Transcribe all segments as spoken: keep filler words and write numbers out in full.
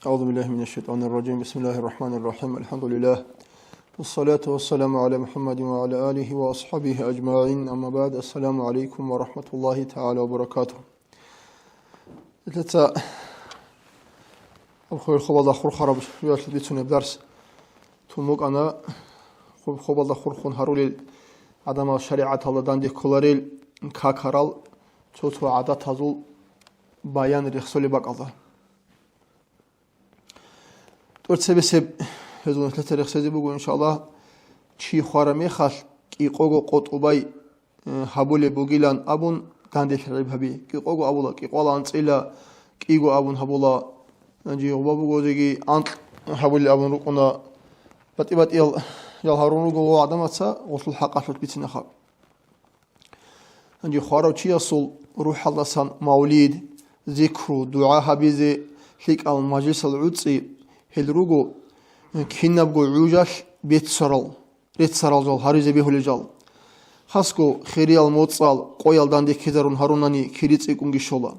أعوذ بالله من الشيطان الرجيم. بسم الله الرحمن الرحيم. الحمد لله. والصلاة والسلام على محمد وعلى آله وأصحابه أجمعين. أما بعد. السلام عليكم ورحمة الله تعالى وبركاته. Лъица хобалда хурхараб жуялъ бицунеб дарс тун букӀана. Хоб-, хобалда хурхун гьарулел гӀадамал шаригӀаталда данде кколарел какарал цо-цо гӀадатазул баян рехсолеб бакӀалда. ТӀоцебесеб гьезул нилъеца рехсезе буго, иншаллагь, чи хвараб мехалъ кӀикъого къотӀубай, э, гьабулеб бугилан абун данделъи гьабе. КӀикъого абула, кӀикъоялда анцӀила, кӀиго абун гьабула. Гьанже гъуба бугозеги анкь гьабулел абун рукӀуна. БатӀи-батӀиял жал гьарун руго гъо гӀадамаца гъолъул хӀакъалъулъ бицинахъа. Гьанже хварав чиясул рухӀалдасан мавлид, зикру, дугӀа гьабизе лъикӀал мажлисал гӀуцӀи гьел руго, кинабго гӀужалъ беццарал, реццарал жал, гьаризе бегьулел жал. Хасго хириял моцӀал къоял данде ккезарун гьарунани кири цӀикӀкӀунги щола.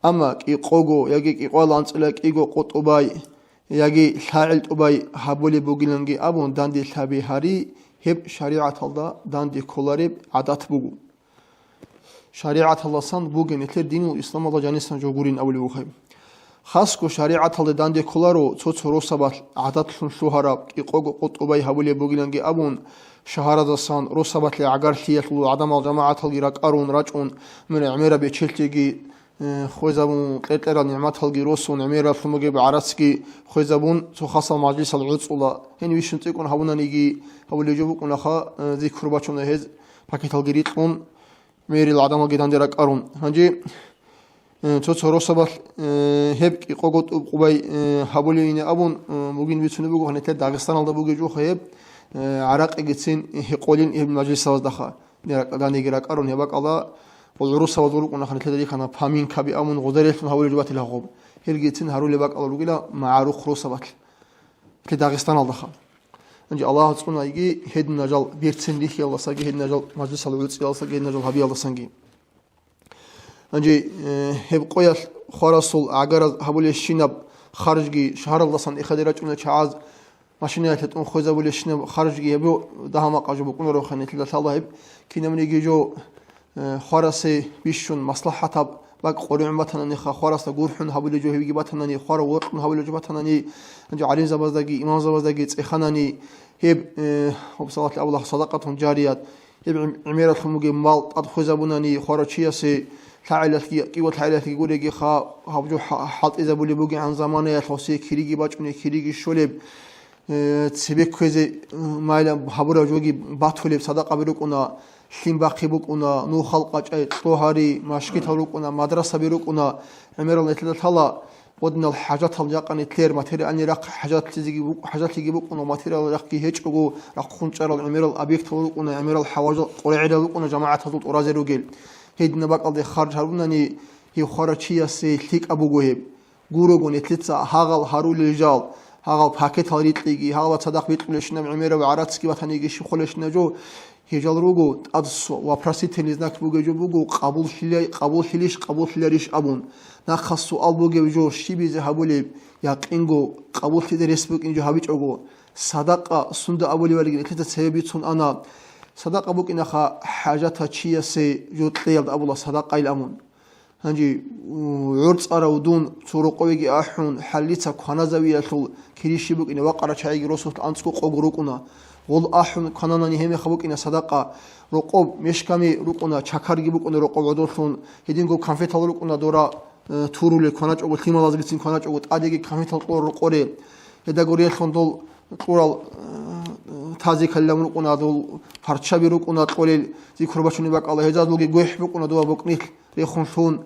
Амма кӀикъого яги кӀикъоялда анцӀила кӀиго къотӀубай, яги лъагӀел тӀубай гьабулеб бугиланги абун данделъи гьабе гьари, гьеб шаригӀаталда данде кколареб гӀадат буго. ШаригӀаталдасан бугин, нилъер динул исламалда жанисан жо гурин абулеб бухъе. Хасго шаригӀаталде данде кколаро цо-цо росабалъ гӀадатлъун лъугьараб кӀикъого къотӀубай гьабулеб бугиланги абун, шагьараздасан росабалъе гӀагарлъиялъул гӀадамал жамагӀаталги ракӀарун рачӀун, мун гӀемераб бечелъиги, э, хвезабун, кьеркьерал нигӀматалги росун, гӀемераллъун бугеб гӀарацги хвезабун, цо хасал мажлисал гӀуцӀула. Гьенив вищун цӀикӀкӀун гьабунаниги, гьабулеб жо букӀунаха, э, зикру бачуна гьез, пакеталги рикьун, мерил гӀадамалги данде ракӀарун. Гьанже, э, цо-цо росабалъ, э, гьеб кӀикъого тӀубай, э, гьабулейин абун, э, бугин бицунеб буго, гьанже Дагъистаналда бугеб жоха гьеб, э, гӀаракъигицин гьекъолин гьеб мажлисалаздаха. Даниги ракӀарун гьеб бакӀалда, гъол гӀурусабазул рукӀуна, ханилъеда рихьана поминкаби абун, гъозарелъун гьавулел жо батила гъоб. Гьелгицин гьарулеб бакӀалда ругила магӀарухъ росабалъ. Гьелъи Дагъистаналдаха. Гьанже Аллагь цӀунаги гьединал жал берцин рихьиялдасаги, гьединал жал мажлисал гӀуцӀиялдасаги, гьединал жал гьабиялдасанги. Гьанже, э, гьеб къоялъ хварасул гӀагараз гьабулебщинаб харжги, шагьаралдасан эхеде рачӀунел чагӀаз машинаялъе тӀун хвезабулебщинаб харжги гьеб дагьа-макъа жо букӀунаро, ханилъеда лъала гьеб кинабниги жо, э, хварасе бищун маслахӀатаб бакӀ къоригӀун батананиха, хварасда гурхӀун гьабулеб жо гьебги батанани, хварав вокьун гьабулеб жо батанани, гьанже гӀалимзабаздаги, имамзабаздаги цӀеханани, гьеб, э, гьоб салат абула садакъатун жарият, гьеб гӀем-, гӀемераллъун бугеб мал тӀад хвезабунани, хварав чиясе лъагӀелалъги, кӀиго лъагӀелалъги гуреги ха, гьаб жо хӀа-, хӀалтӀизабулеб бугегӀан заманаялъ гьасие кириги бачӀунеб, кириги щолеб, э, цебе кквезе, э, майла гьабураб жоги батулеб садакъаби рукӀуна, лъим бахъи букӀуна, нухал къачӀай, кьогьари, машгитал рукӀуна, мадрасаби рукӀуна, гӀемерал нилъеда лъала, гъодинал хӀажатал жакъа нилъер материальный рахъ хӀажатлъизеги бук-, хӀажатлъиги букӀуна, материал рахъги гьечӀого, рахъун чӀарал гӀемерал объектал рукӀуна, гӀемерал хӀаважал къоргӀерал рукӀуна жамагӀатазул тӀуразе ругел. Гьединаб бакӀалде харж гьарунани, гьев хварав чиясе лъикӀаб буго гьеб. Гурого нилъеца гьагъал гьарулел жал, гьагъал пакетал рикьиги, гьагъал цадахъ бикьулебщинаб гӀемераб гӀарацги батаниги щиб холелщинаб жо, гьел жал руго, тӀад с-, вопросительный знак бугеб жо буго, къабуллъила-, къабуллъилищ, къабуллъиларищ абун. Нахъа суал бугеб жо, щибизе гьабулеб, якъинго, къабуллъизе рес букӀин жо гьабичӀого, садакъа сунда абулеб валиги нилъеца цебе бицун ана. Садакъа букӀинаха хӀажатав чиясе жо кьеялда абула садакъайилан абун. Гьанже, у, гӀорцӀарав дун цо рокъовеги ахӀун, хӀаллица кваназавиялъул кири щиб букӀине вакъарал чагӀиги росулъ анцӀго къого рукӀуна. Гъол ахӀун квананани гьебмехалъ букӀина садакъа. Рокъоб мешками рукӀуна, чакарги букӀуна рокъоб гӀодолъун, гьединго конфетал рукӀуна дора, э, турулел кваначӀого, лъималазбицин кваначӀого, тӀадеги конфетал кьур рокъоре. Гьедаго релълъун дол кьурал, э, тазикалилан рукӀуна, дол парччаби рукӀуна кьолел, зикру бачунеб бакӀалда, гьезулги гвехӀ букӀуна дова букӀнилъ рехун лъун.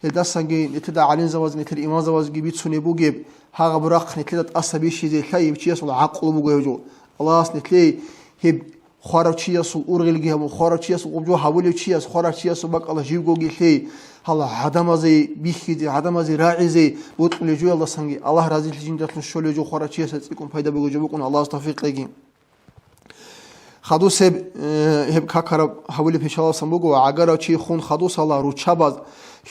Гьелдасанги нилъеда гӀалимзабаз, нилъер имамзабазги бицунеб бугеб, гьагъаб рахъ нилъеда тӀаса бищизе лъай гьев чиясул гӀакълу буго гьев жо. Аллагьас нилъее гьеб хварав чиясул ургъелги гьабун, хварав чиясул гъоб жо гьабулев чияс, хварав чиясул бакӀалда живгоги лъей, гьала гӀадамазе бихьизе, гӀадамазе рагӀизе бокьулев жоялдасанги Аллагь разилъи жиндалъун щолев жо хварав чиясда цӀикӀкӀун пайда бугев жо букӀун Аллагьас тавфикъ кьеги. Хадусеб, э, гьеб какараб гьабулеб пишаласан буго, гӀагарав чи хун хадусала руччабаз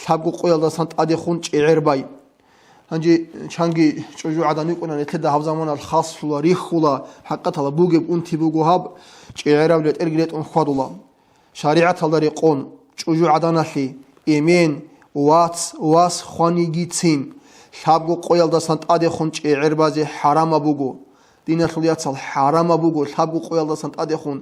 лъабго къоялдасан тӀаде хун чӀегӀер бай. Гьанже чанги чӀужугӀадан йикӀуна, нилъеда гьаб заманалъ хаслъула, рихьула, хӀакъатала бугеб унти буго гьаб, чӀегӀераб ретӀелги ретӀун хьвадула. ШаригӀаталда рекъон, чӀужугӀаданалъе, эмен, вац, вас хванигицин, лъабго къоялдасан тӀадехун чӀегӀер базе хӀарамаб буго. Диналъул яцал, хӀарамаб буго лъабго къоялдасан тӀадехун.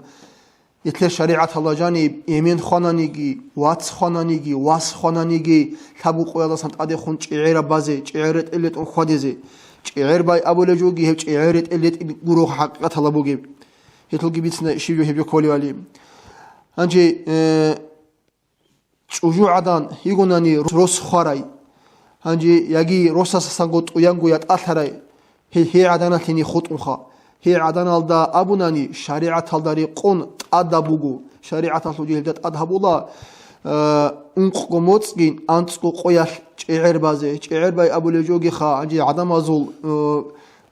Нилъер шаригӀаталда жаниб, эмен хвананиги, вац хвананиги, вас хвананиги, лъабго къоялдасан тӀадехун чӀегӀераб базе, чӀегӀер ретӀел ретӀун хьвадизе. ЧӀегӀер бай абулеб жоги гьеб чӀегӀер ретӀел ретӀел гуро хӀакъикъаталда бугеб. Гьелъулги бицина щиб жо гьеб жо кколевали. Гьанже, э, чӀужугӀадан йигонани рос хварай, гьанже яги росасасанго тӀуянго ятӀалъарай, гьей, гьей гӀаданалъе хутӀунха. Гьей гӀаданалда абунани, шаригӀаталда рекъон тӀадаб буго. ШаригӀаталъул жигьилда тӀад гьабула, э, ункъго моцӀги анцӀго къоялъ чӀегӀер базе. ЧӀегӀер бай абулеб жогиха, гьанже гӀадамазул, э,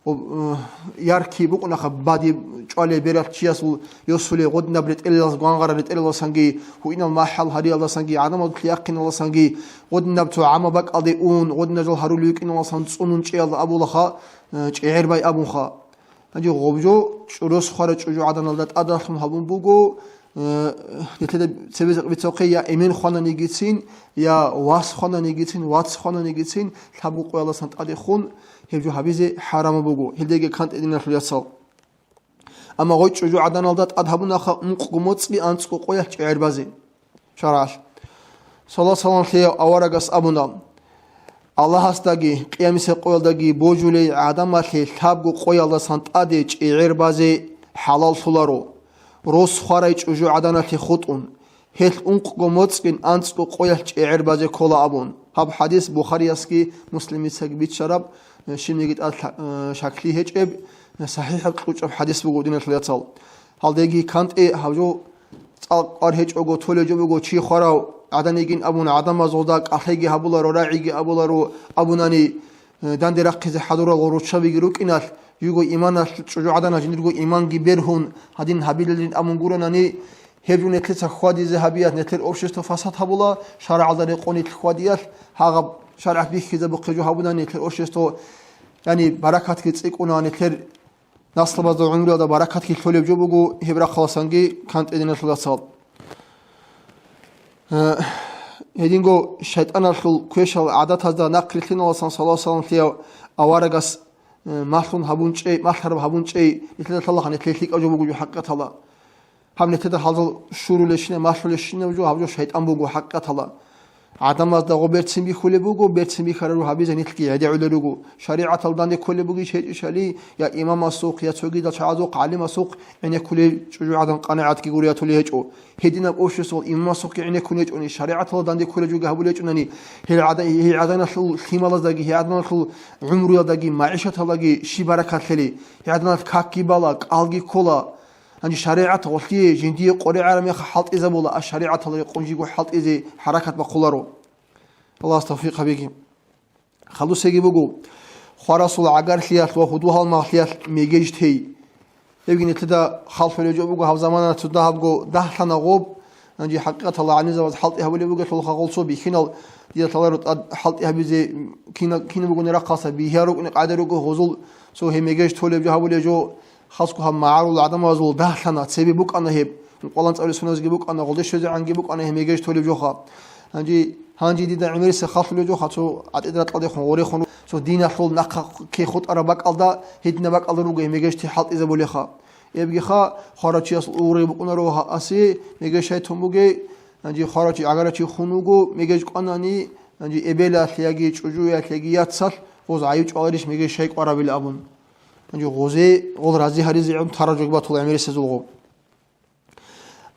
Об-, э, яркий букӀунаха бадиб чӀвалеб бералъ чиясул йосулеб гъодинаб ретӀелалъ, гвангъараб ретӀелалдасанги, гьуинал махӀал гьариялдасанги, гӀадамазулъ яхъиналдасанги, гъодинаб цо гӀамма бакӀалде ун, гъодинаб жал гьарулев вукӀиналдасан цӀунун чӀеялда абулаха, э, чӀегӀер бай абунха. Гьанже гъоб жо чӀурос хвара чӀужугӀаданалда тӀадалъун гьабун буго, э, нилъеда цебе бицахъе я эмен хвананигицин, я вас хвананигицин, вац хвананигицин, лъабго къоялдасан тӀадехун, гьеб жо гьабизе хӀарамаб буго, гьелдеги кантӀе диналъул яцал. Амма гъой чӀужугӀаданалда тӀад гьабунаха ункъго моцӀги анцӀго къоялъ чӀегӀер базе. ШаргӀалъ. Саллаллагьу гӀалайгьи ва саллам лъеяв аварагас абуна: Аллагьасдаги, Къиямасеб къоялдаги божулей гӀадамалъе лъабго къоялдасан тӀаде чӀегӀер базе хӀалаллъуларо, рос хварай чӀужугӀаданалъе хутӀун. Гьелъ ункъго моцӀгин анцӀго къоялъ чӀегӀер базе ккола абун. Гьаб хадис Бухариясги Муслимицаги биччараб, э, щибниги тӀад лъа-, э, шаклъи гьечӀеб, э, сахӀихӀаб кьучӀаб хадис буго, диналъул яцал. Гьалдеги кантӀе гьаб жо цӀакъ кӀвар гьечӀого толеб жо буго, чи хварав гӀадан йигин абун, гӀадамазулда кӀалъайги гьабуларо, рагӀиги абуларо абунани, э, данде рахъизе хӀадурал руччабиги рукӀиналъ, жуго иманалъ чӀужугӀадана жиндирго иманги бергьун, гьадин гьабилалин абун гуронани, гьеб жо нилъеца хьвадизе гьабиялъ нилъер общество фасад гьабула, шаргӀалда рекъон нилъ хьвадиялъ, гьагъаб шаргӀат бихьизабухъе жо гьабуна нилъер общество, яни баракатги цӀикӀкӀуна, нилъер наслабазда гӀумруялда баракатги лъолеб жо буго, гьеб рахъаласанги кантӀе диналъул яцал. Э, гьединго шайтӀаналъул квешал гӀадатазда нахърилълъиналасан саллаллагьу гӀалайгьи ва саллам лъеяв аварагас, э, малъун гьабун чӀей, малъараб гьабун чӀей, нилъеда лъалаха нилъее лъикӀаб жо буго жо хӀакъатала. Гьаб нилъеда гьалзал щурулещина, малъулещина жо, гьаб жо шайтӀан буго хӀакъатала. ГӀадамазда гъо берцин бихьулеб буго, берцин бихьараб жо гьабизе нилъги гӀедегӀулел руго. ШаригӀатал данде кколеб бугищ гьечӀищали, я имамасухъ, я цогидал чагӀазухъ, гӀалимасухъ гӀенеккулей чӀужугӀадан къанагӀатги гуриятулей гьечӀо. Гьединаб обществоялъ имамасухъги гӀенеккун гьечӀони, шаригӀаталда данде кколеб жоги гьабулей гьечӀонани, гьел гӀада-, гьей гӀаданалъул лъималаздаги, гьей гӀаданалъул гӀумруялдаги, магӀишаталдаги щиб баракат лъели, гьей гӀаданалъ какги бала, кӀалги ккола. Гьанже шаригӀат гъолъие жиндие къоригӀараб мехалъ хӀалтӀизабула, а шаригӀатал рекъон жиго хӀалтӀизе хӀаракат бахъуларо. Аллагьас тавфикъ гьабеги. Халусеги буго, хварасул гӀагарлъиялъ ва гьудул-гьалмагълъиялъ мегеж тей. Гьебги нилъеда халлъулеб жо буго, гьаб замана цо дагьабго дагьлъана гъоб, гьанже хӀакъикъаталда гӀалимзабаз хӀалтӀи гьабулеб бугелъулха гъолцо бихьинал, дида лъаларо тӀад хӀалтӀи гьабизе кина-, кина бугони рахъалса бигьа рукӀуни къагӀда руго гъозул цо гьей мегеж толеб жо гьабулеб жо, хасго гьаб магӀарул гӀадамазул дагьлъана, цебе букӀана гьеб, ункъвалан цӀалулел суназги букӀана, гъолде щвезегӀанги букӀана гьеб мегеж толеб жоха. Гьанже, гьанже дида гӀемерисеб халлъулеб жоха, цо гӀатӀида ракьалдехун гъорехун, цо диналъул нахъа ккей хутӀараб бакӀалда, гьединаб бакӀалда руго гьеб мегежти хӀалтӀизабулеха. Эбгиха, хварав чиясул угърей букӀунаро гьа-, аси, мегеж щай тун бугей, гьанже хварав чи гӀагарав чи хун вуго, мегеж кӀванани, гьанже эбелалъ яги чӀужуялъ яги яцалъ гъоз гӀайиб чӀваларищ мегеж щай кӀварабил абун. Гьанже гъозе гъол рази гьаризегӀан тарал жо батула гӀемерисезулгъо.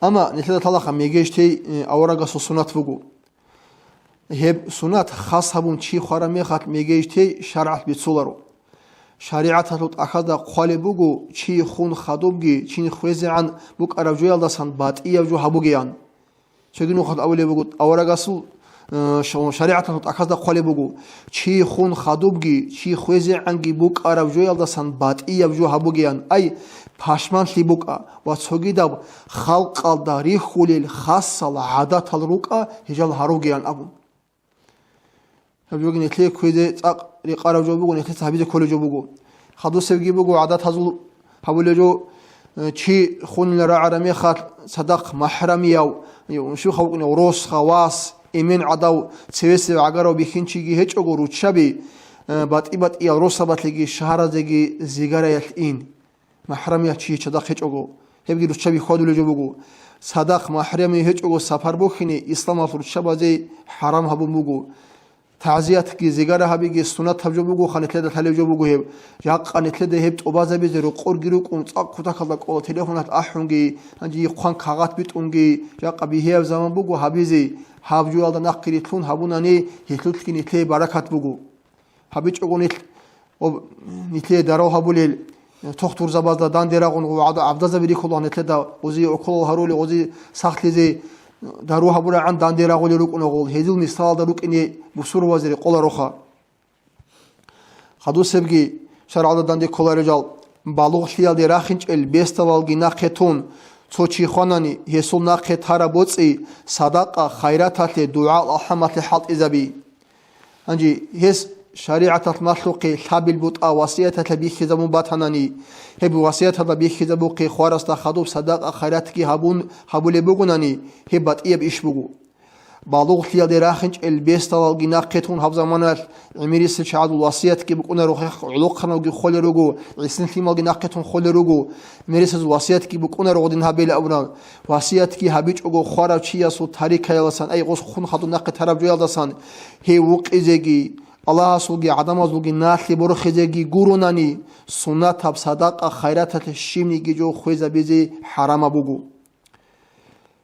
Амма нилъеда лъалаха мегеж тей, э, аварагасул сунат буго. Гьеб сунат хас гьабун чи хвараб мехалъ мегеж тей шаргӀалъ бицуларо. ШаригӀаталъул тӀахьазда хъвалеб буго, чи хун хадубги, чи хвезегӀан букӀараб жоялдасан батӀияб жо гьабугеян. Цоги нухалъ абулеб буго, аварагасул, э, ш-, шаригӀаталъул тӀахьазда хъвалеб буго, чи хун хадубги, чи хвезегӀанги букӀараб жоялдасан батӀияб жо гьабугеян, ай, пашманлъи букӀа ва цогидаб халкъалда рихьулел хасал гӀадатал рукӀа гьежал гьаругеян абун. Гьаб жоги нилъее кквезе цӀакъ рекъараб жо буго, нилъеца гьабизе кколеб жо буго. Хадусебги буго гӀадатазул гьабулеб жо, э, чи хунила рагӀараб мехалъ цадахъ махӀрамияв, э, щибха вукӀунев, росха, вас, эмен гӀадав, цевесев гӀагарав бихьинчиги гьечӀого руччаби, э, батӀи-батӀиял росабалъеги шагьаразеги зигараялъ ин. МахӀрамияв чи гьечӀадахъ гьечӀого, гьебги руччаби хьвадулеб жо буго. Цадахъ махӀрамияв гьечӀого сапар бухьине исламалъ руччабазе хӀарам гьабун буго. ТагӀзиятги зигара гьабиги суннатаб жо бугоха, нилъеда лъалеб жо буго гьеб. Жакъа нилъеда гьеб тӀубазабизе рокъорги рукӀун, цӀакъ кутакалда кӀола телефоналъ ахӀунги, гьанже ихъван кагъат битӀунги, жакъа бигьияб заман буго гьабизе, гьаб жоялда нахъе рилълъун гьабунани, гьелъулъги нилъее баракат буго. ГьабичӀого нилъ, об-, нилъее дарал гьабулел, тохтурзабазда данде рагъун гъо гӀад-, гӀабдазаби рихьула нилъеда, гъозие уколал гьарули, гъозие сахлъизе дару гьабурагӀан данде рагъулел рукӀуна гъол, гьезул мисалалда рукӀине бусурбабазе рекъолароха. Хадусебги шаргӀалда данде кколарел жал, балугълъиялде рахинчӀел бесдалалги нахъе тун, цо чи хванани, гьесул нахъе тараб боцӀи садакъа, хайраталъе, дугӀа-алхӀамалъе хӀалтӀизаби. Гьанже гьес шаригӀаталъ малъухъе лъабил бутӀа васияталъе бихьизабун батанани, гьеб васияталда бихьизабухъе хварасда хадуб садакъа-хайратги гьабун гьабулеб бугонани, гьеб батӀияб иш буго. Балугълъиялде рахинчӀел бесдалалги нахъе тун гьаб заманалъ гӀемерисел чагӀазул васиятги букӀунаро, гӀолохъанавги холел руго, гӀисин лъималги нахъе тун холел руго, гӀемерисезул васиятги букӀунаро гъодин гьабейилан абурал, васиятги гьабичӀого хварав чиясул тарикаялдасан, ай гъос хун хадуб нахъе тараб жоялдасан, гьев вукъизеги, Аллагьасулги гӀадамазулги налъи борхизеги гуронани, суннатаб садакъа-хайраталъе щибниги жо хвезабизе хӀарамаб буго.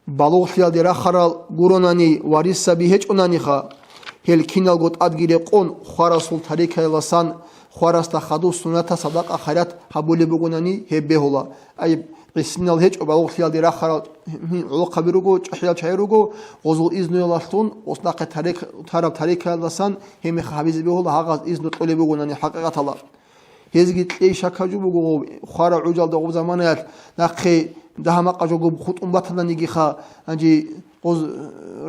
Балугълъиялде рахарал гуронани варисаби гьечӀонаниха, гьел киналго тӀадги рекъон, хварасул тарикаялдасан хварасда хадуб суннатаб садакъа-хайрат гьабулеб бугонани, гьеб бегьула. Ай, гӀисинал гьечӀо балугълъиялде рахарал гӀолохъаби руго, чӀахӀиял чагӀи руго, гъозул изнуялдалъун, гъос нахъе тарик-, тараб тарикаялдасан гьеб мехалъ гьабизе бегьула, гьагъаз изну кьолеб бугонани хӀакъикъаталда. Гьезги кьей шаккаб жо буго, хварав гӀужалда гъоб заманаялъ нахъе дагьа-макъа жого хутӀун батананигиха, гьанже гъоз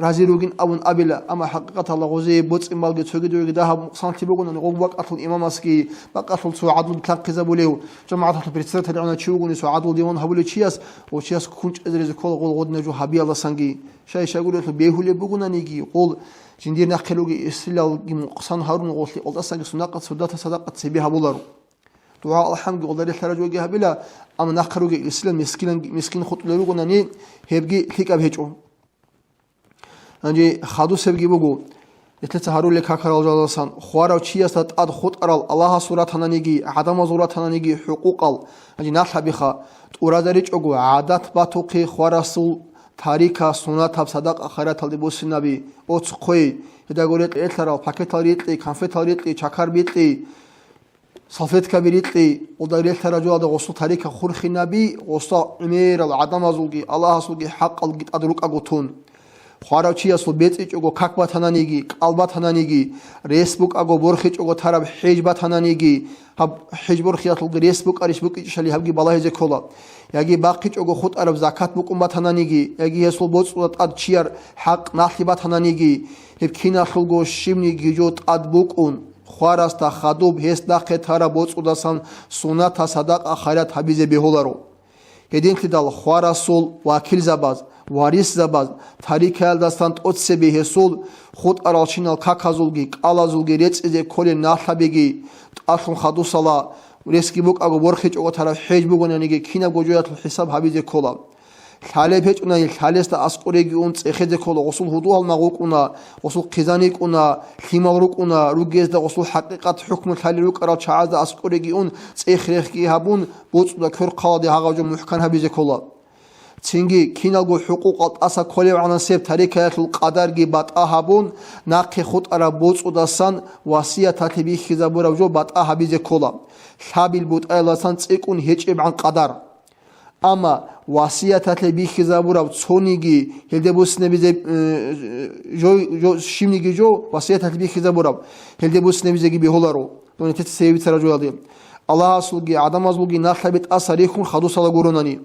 рази ругин абун абила, амма хӀакъикъаталда гъозие боцӀи-малги цоги-доги дагьаб мукъсанлъи бугонани, гъоб бакӀалъул имамасги, бакӀалъул цо гӀадлу лъанхъизабулев, жамагӀаталъул председатель гӀана чи вугони, цо гӀадлу диван гьабулев чияс, ва чияс ккун чӀезаризе ккола гъол гъодинаб жо гьабиялдасанги. Шай-шагурелъул бегьулеб бугонаниги, гъол жиндир нахъе руги эсилалги мукъсан гьарун гъолъи, гъолдасаги суннатаб садакъа цебе гьабуларо. ДугӀа-алхӀамги гъолда релълъараб жоги гьабила, амма нахъе руги эсилал мискинан-, мискин хутӀулел ругонани, гьебги лъикӀаб гьечӀо. Гьанже хадусебги буго, нилъеца гьарулел какарал жалдасан, хварав чиясда тӀад хутӀарал Аллагьасул ратананиги, гӀадамазул ратананиги хӀукъукъал, гьанже налъабиха, тӀуразаричӀого гӀадат батухъе хварасул тарика суннатаб садакъа-хайраталде буссинаби, оцхъой, гьедаго рекье элъарал, пакетал рикьи, конфетал рикьи, чакар бикьи, салфеткаби рикьи, гъолда релълъараб жоялда гъосул тарика хурхинаби, гъосда гӀемерал гӀадамазулги Аллагьасулги хӀакъалги тӀад рукӀаго тун. Хварав чиясул бецӀичӀого как батананиги, кӀал батананиги, рес букӀаго борхичӀого тараб хӀеж батананиги, гьаб хӀеж борхиялъулги рес букӀарищ букӀичӀищали гьабги балагьизе ккола. Яги бахъичӀого хутӀараб закат букӀун батананиги, яги гьесул боцӀуда тӀад чияр хӀакъ налъи батананиги, гьеб киналъулго щибниги жо тӀад букӀун, хварасда хадуб гьес нахъе тараб боцӀудасан суннатаб садакъа-хайрат гьабизе бегьуларо. Гьединлъидал хварасул вакилзабаз, варисзабаз, тарикаялдасан тӀоцебе гьесул хутӀаралщинал каказулги, кӀалазулги рецӀизе кколел налъабиги тӀалъун хадусала, ресги букӀаго борхичӀого тараб хӀеж бугонаниги кинабго жоялъул хӀисаб гьабизе ккола. Лъалеб гьечӀони лъалесда аскӀореги ун цӀехезе ккола, гъосул гьудугьал магъ вукӀуна, гъосул хъизан йикӀуна, лъимал рукӀуна, ругезда гъосул хӀакъикъат хӀукму лъалел рукӀарал чагӀазда аскӀореги ун цӀех-рехги гьабун, боцӀуда кверхъалде гьагъав жо мухӀкан гьабизе ккола. Цинги киналго хӀукъукъал тӀаса кколебгӀанасеб тарикаялъул къадарги батӀа гьабун, нахъе хутӀараб боцӀудасан васияталъе бихьизабураб жо батӀа гьабизе ккола, лъабил бутӀаялдасан цӀикӀкӀун гьечӀебгӀан къадар. Амма васияталъе бихьизабураб цониги гьелде буссинабизе, э, жо, жо, щибниги жо васияталъе бихьизабураб гьелде буссинабизеги бегьуларо, донитеца цеве бицараб жоялде. Аллагьасулги гӀадамазулги налъаби тӀаса рихьун хадусала гуронани.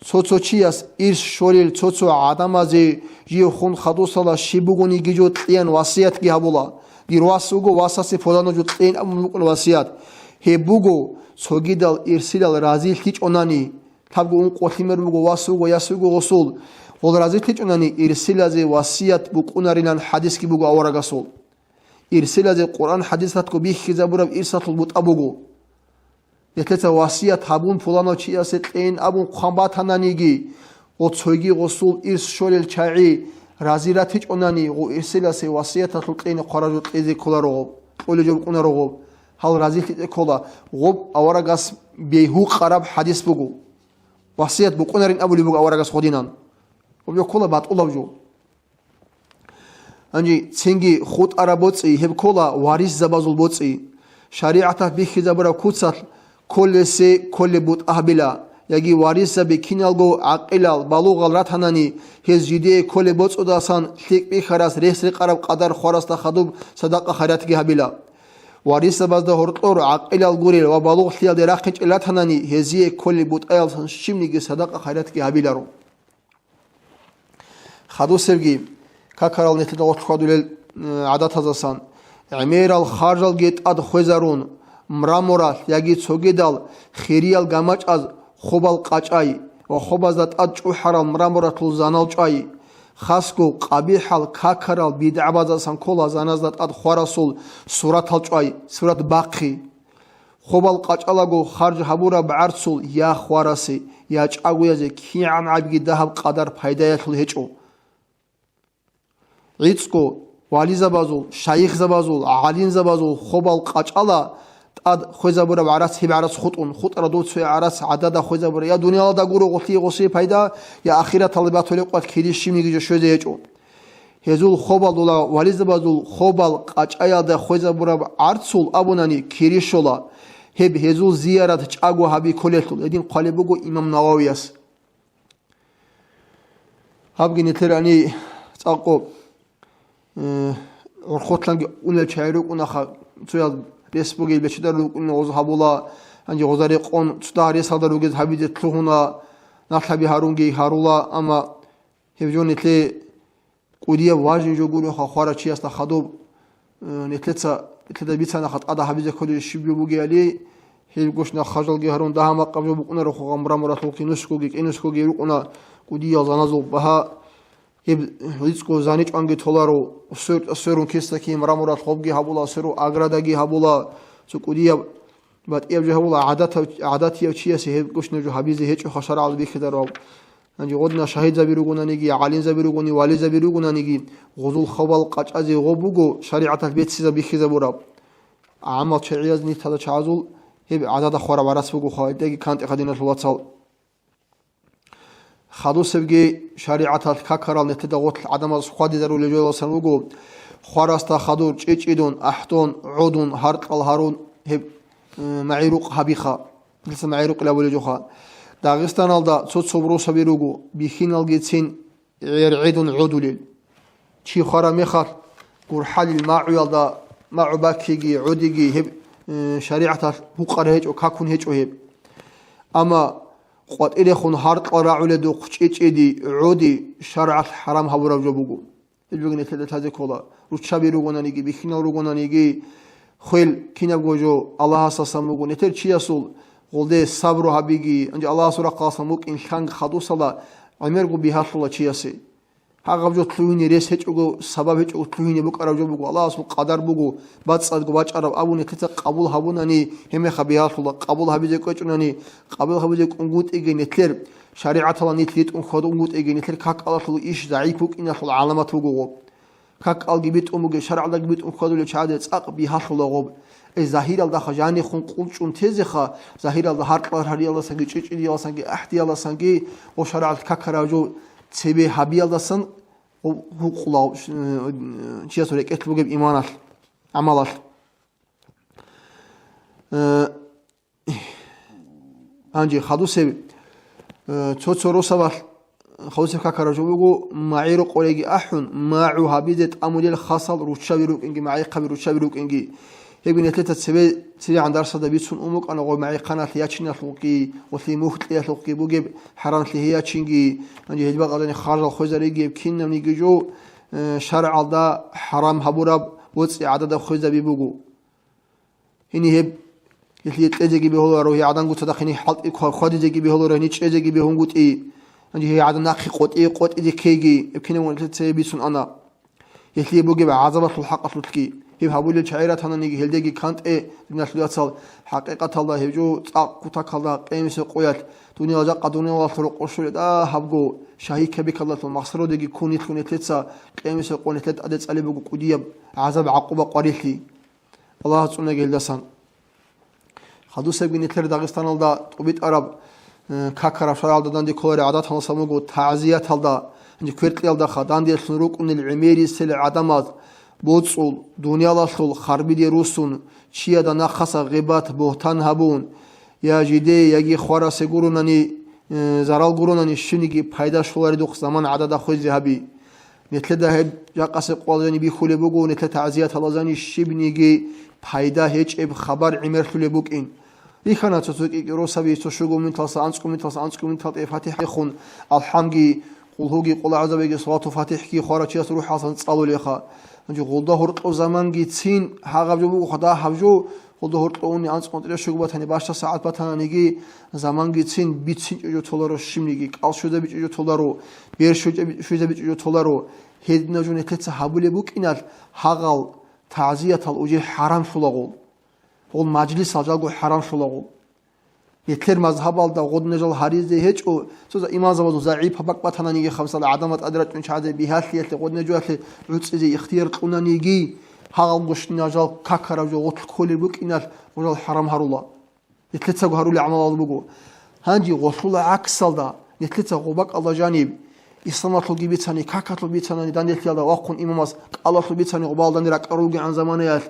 Цо-цо чияс ирс щолел цо-цо гӀадамазе жив хун хадусала щиб бугониги жо кьиян васиятги гьабула. Дир вас вуго, васасе пуланав жо кьейин абун букӀуна васият. Гьеб буго, цогидал ирсилал разилъичӀонани, лъабго ункъо лъимер буго, вас вуго, яс вуго гъосул, гъол разилъичӀонани, ирсилазе васият букӀунарилан хӀадисги буго аварагасул. Ирсилазе Къуръан хӀадисалъго бихьизабураб ирсалъул бутӀа буго. Нилъеца васият гьабун, пуланав чиясе кьейин абун хъван батананиги, ва цоги гъосул ирс щолел чагӀи рази ратичӀонани, гъо ирсиласе васияталъул кьейин хъваражу кьезе кколаро гъоб, кьолеб жо букӀунаро гъоб, гьал разилъизе ккола, гъоб аварагас бегьукъараб хӀадис буго. Васият букӀунарин абулеб буго аварагас гъодинан. Гъоб жо ккола батӀулаб жо. Гьанже цинги хутӀараб боцӀи, гьеб ккола варисзабазул боцӀи. ШаригӀаталъ бихьизабураб куцалъ кколесе кколеб бутӀа гьабила, яги варисзаби киналго гӀакъилал, балугъал ратанани, гьез жидее кколеб боцӀудасан лъикӀ бихьарас рес-рекъараб къадар хварасда хадуб садакъа-хайратги гьабила. Варисзабазда гьоркьор гӀакъилал гурел ва балугълъиялде рахъинчӀел ратанани, гьезие кколеб бутӀаялдасан щибниги садакъа-хайратги гьабиларо. Хадусебги, какарал нилъеда гъорлъ хьвадулел, э, гӀадатазасан, гӀемерал харжалги тӀад хвезарун, мраморалъ яги цогидал хириял гамачӀаз хобал къачӀай ва хобазда тӀад чӀухӀарал мраморалъул занал чӀвай. Хасго къабихӀал какарал бидгӀабазасан ккола заназда тӀад хварасул суратал чӀвай, сурат бахъи. Хобал къачӀалаго харж гьабураб гӀарцул я хварасе, я чӀагоязе кигӀан гӀабги дагьаб къадар пайдаялъул гьечӀо. ГӀицӀго вализабазул, шайихзабазул, гӀалимзабазул хобал къачӀала тӀад хвезабураб гӀарац, гьеб гӀарац хутӀун, хутӀара дов цо гӀарац гӀадада хвезабура, я дуниялалда гуро гъолъие гъосие пайда, я ахираталда батулеб къват кири щибниги жо щвезе гьечӀо. Гьезул хобалдула вализабазул хобал къачӀаялда хвезабураб гӀарцул абунани кири щола, гьеб гьезул зиярат чӀаго гьаби кколелъул, гьедин хъвалеб буго имам Нававияс. Гьабги нилъер гьани цӀакъо, э, гӀурхъулъанги унел чагӀи рукӀунаха, цоял рес бугел бечедар рукӀуна гъоз гьабула, гьанже гъоза рекъон цо дагь ресалда ругез гьабизе лъугьуна, налъаби гьарунги гьарула, амма гьеб жо нилъе кӀудияб важный жо гуроха хварав чиясда хадуб, э, нилъеца, нилъеда бицанаха тӀада гьабизе кколеб щиб жо бугеали, гьеб гушна хажалги гьарун дагьа-макъаб жо букӀунарохъо гъамра-муратлъулги нусгоги кӀинусгоги рукӀуна кӀудиял заназул багьа, гьеб гӀицӀго зани чӀванги толаро, сверун кесаки мраморалъ гъобги гьабула, сверу аградаги гьабула, цо кӀудияб батӀияб жо гьабула, гӀадатав-, гӀадатияв чиясе гьеб гушна жо гьабизе гьечӀоха шаргӀалда бихьидарав. Гьанже гъодна шагьидзаби ругонаниги, гӀалимзаби ругони, вализаби ругонаниги, гъозул хабал къачӀазе гъоб буго, шаригӀаталъ беццизаб бихьизабураб. ГӀамал чагӀияз нилъеда чагӀазул гьеб гӀадада хвараб гӀарац бугоха, гьелдаги кантӀиха диналъул вацал. Хадусебги шаригӀаталъ какарал нилъеда гъорлъ гӀадамаз хьвадизарулел жоялдасан руго, хварасда хадур чӀичӀидун, ахӀдун, гӀодун, гьаркьал гьарун гьеб, э, магӀирукъ гьабиха. Дица магӀирукъ абулеб жоха. Дагъистаналда цо-цо росаби руго, бихьиналгицин гӀергӀедун гӀодулел. Чи хвараб мехалъ, гурхӀалил магӀуялда, магӀу баккиги, гӀодиги гьеб, э, шаригӀаталъ гьукъар гьечӀо, какун гьечӀо гьеб. Амма къватӀирехун гьаркьал рагӀуледухъ чӀичӀиди, гӀоди шаргӀалъ хӀарам гьабураб жо буго. Гьеб жоги нилъеда лъазе ккола. Руччаби ругонаниги, бихьинал ругонаниги, хвел кинабго жо Аллагьасасан буго. Нилъер чиясул гъолде сабру гьабиги, гьанже Аллагьасул рахъаласан букӀин лъанг хадусала гӀемерго бигьалъула чиясе. Гьагъаб жо лъугьине рес гьечӀого, сабаб гьечӀого лъугьине букӀараб жо буго, Аллагьасул къадар буго, бацӀцӀадго бачӀараб абун нилъеца къабул гьабунани, гьебмехалъ бигьалъула, къабул гьабизе кӀвечӀунани, къабул гьабизе кӀунгутӀиги нилъер, шаригӀаталда нилъ ритӀун хьвадунгутӀиги нилъер какалалъул иш загӀип букӀиналъул гӀаламат буго гъоб. Какалги битӀун бугеб, шаргӀалдаги битӀун хьвадулев чагӀаде цӀакъ бигьалъула гъоб. Ай, загьиралдаха жанихун къулчӀун тезеха, загьиралда гьаркьал гьариялдасанги, чӀичӀидиялдасанги, ахӀдиялдасанги, гъо шаргӀалъ какараб жо цебе гьабиялдасан гъо-, гьукъула, э, чиясул рекӀелъ бугеб иманалъ, гӀамалалъ. Э, Гьанже хадусеб, э, цо-цо росабалъ хадусеб какараб жо буго, магӀи рокъореги ахӀун, магӀу гьабизе тӀамулел хасал руччаби рукӀинги, магӀихъаби руччаби рукӀинги. Гьебги нилъеца цебе цебегӀан дарсалда бицун ун букӀана гъой магӀихъаналъ ячиналъухъги, гъолъие мухь кьеялъухъги бугеб хӀарамлъи гьей ячинги, гьанже гьел бакӀалдани харжал хвезариги гьеб кинабниги жо, э, шаргӀалда хӀарам гьабураб боцӀи гӀадада хвезаби буго. Гьениб гьеб, гьелъие кьезеги бегьуларо, гьей гӀадан гуцадахъ гьениб хӀалтӀи хва-, хвадизеги бегьуларо, гьениб чӀезеги бегьунгутӀи. Гьанже гьей гӀадан нахъе къотӀи-, къотӀизе ккейги, гьеб кинабго нилъеца гьеб бицун ана. Гьелъие бугеб гӀазабалъул хӀакъалъулъги. Гьеб гьабулел чагӀи ратананги гьелдеги кантӀе, диналъул яцал, хӀакъикъаталда гьеб жо цӀакъ кутакалда къемисеб къоялъ, дуниял жакъа дуниялалъул рокъор щолеб дагьабго шагьикабикалдалъун махсародеги ккун нилъго нилъеца къемисеб къо нилъер тӀаде цӀалеб буго кӀудияб гӀазаб-гӀакъуба къварилъи. Аллагьас цӀунаги гьелдасан. Хадусебги нилъер Дагъистаналда тӀубитӀараб, э, какараб шаргӀалда данде кколареб гӀадаталдасан буго тагӀзияталда, гьанже кверкьиялдаха данделъун рукӀунел гӀемерисел гӀадамаз боцӀул, дуниялалъул харбиде руссун, чияда нахъаса гъибат-бугьтан гьабун, я жиде, яги хварасе гуронани, э, зарал гуронани щибниги пайда щоларедухъ заман гӀадада хвезе гьаби. Нилъеда гьеб жакъасе къвалжани бихьулеб буго, нилъер тагӀзияталазани щибниги пайда гьечӀеб хабар гӀемерлъулеб букӀин. Рихьана цо-цо кӀикӀи росаби, цо щуго минуталса, анцӀго минуталса, анцӀго минутал тӀе фатихӀ хун, алхӀамги, къулгьуги, къулгӀазабиги, салатул фатихӀги хварав чияс рухӀалсан цӀалулеха. Гьанже гъолда гьоркьо заманги цин гьагъаб жо буго, хадагьаб жо, гъолда гьоркьо уни анцӀго минут тӀе щуго батани, бащдаб сагӀат батананиги, заманги цин бицинчӀеб жо толаро щибниги, кӀал щвезабичӀеб жо толаро, бер щвезаби-, щвезабичӀеб жо толаро. Гьединаб жо нилъеца гьабулеб букӀиналъ, гьагъал тагӀзиятал уже хӀарамлъулагъул, гъол мажлисал жалго хӀарамлъулагъул. Нилъер мазгьабалда гъодинаб жал гьаризе гьечӀо, цо имамзабазул загӀипаб бакӀ батананиги, хабсал гӀадамал тӀаде рачӀун чагӀазе бигьалъиялъе гъодинаб жоялъе гӀуцӀизе ихтияр кьунаниги, гьагъал гъущинал жал какараб жо гъорлъ кколел букӀиналъ, гъо жал хӀарам гьарула. Нилъецаго гьарулел гӀамалал буго. Гьанже гъолъула гӀаксалда, нилъеца гъобакӀалда жаниб, исламалъулги бицани, какалъул бицанани, данделъиялда вахъун имамас кӀалалъул бицани, гъобалдани ракӀарулгегӀан заманаялъ,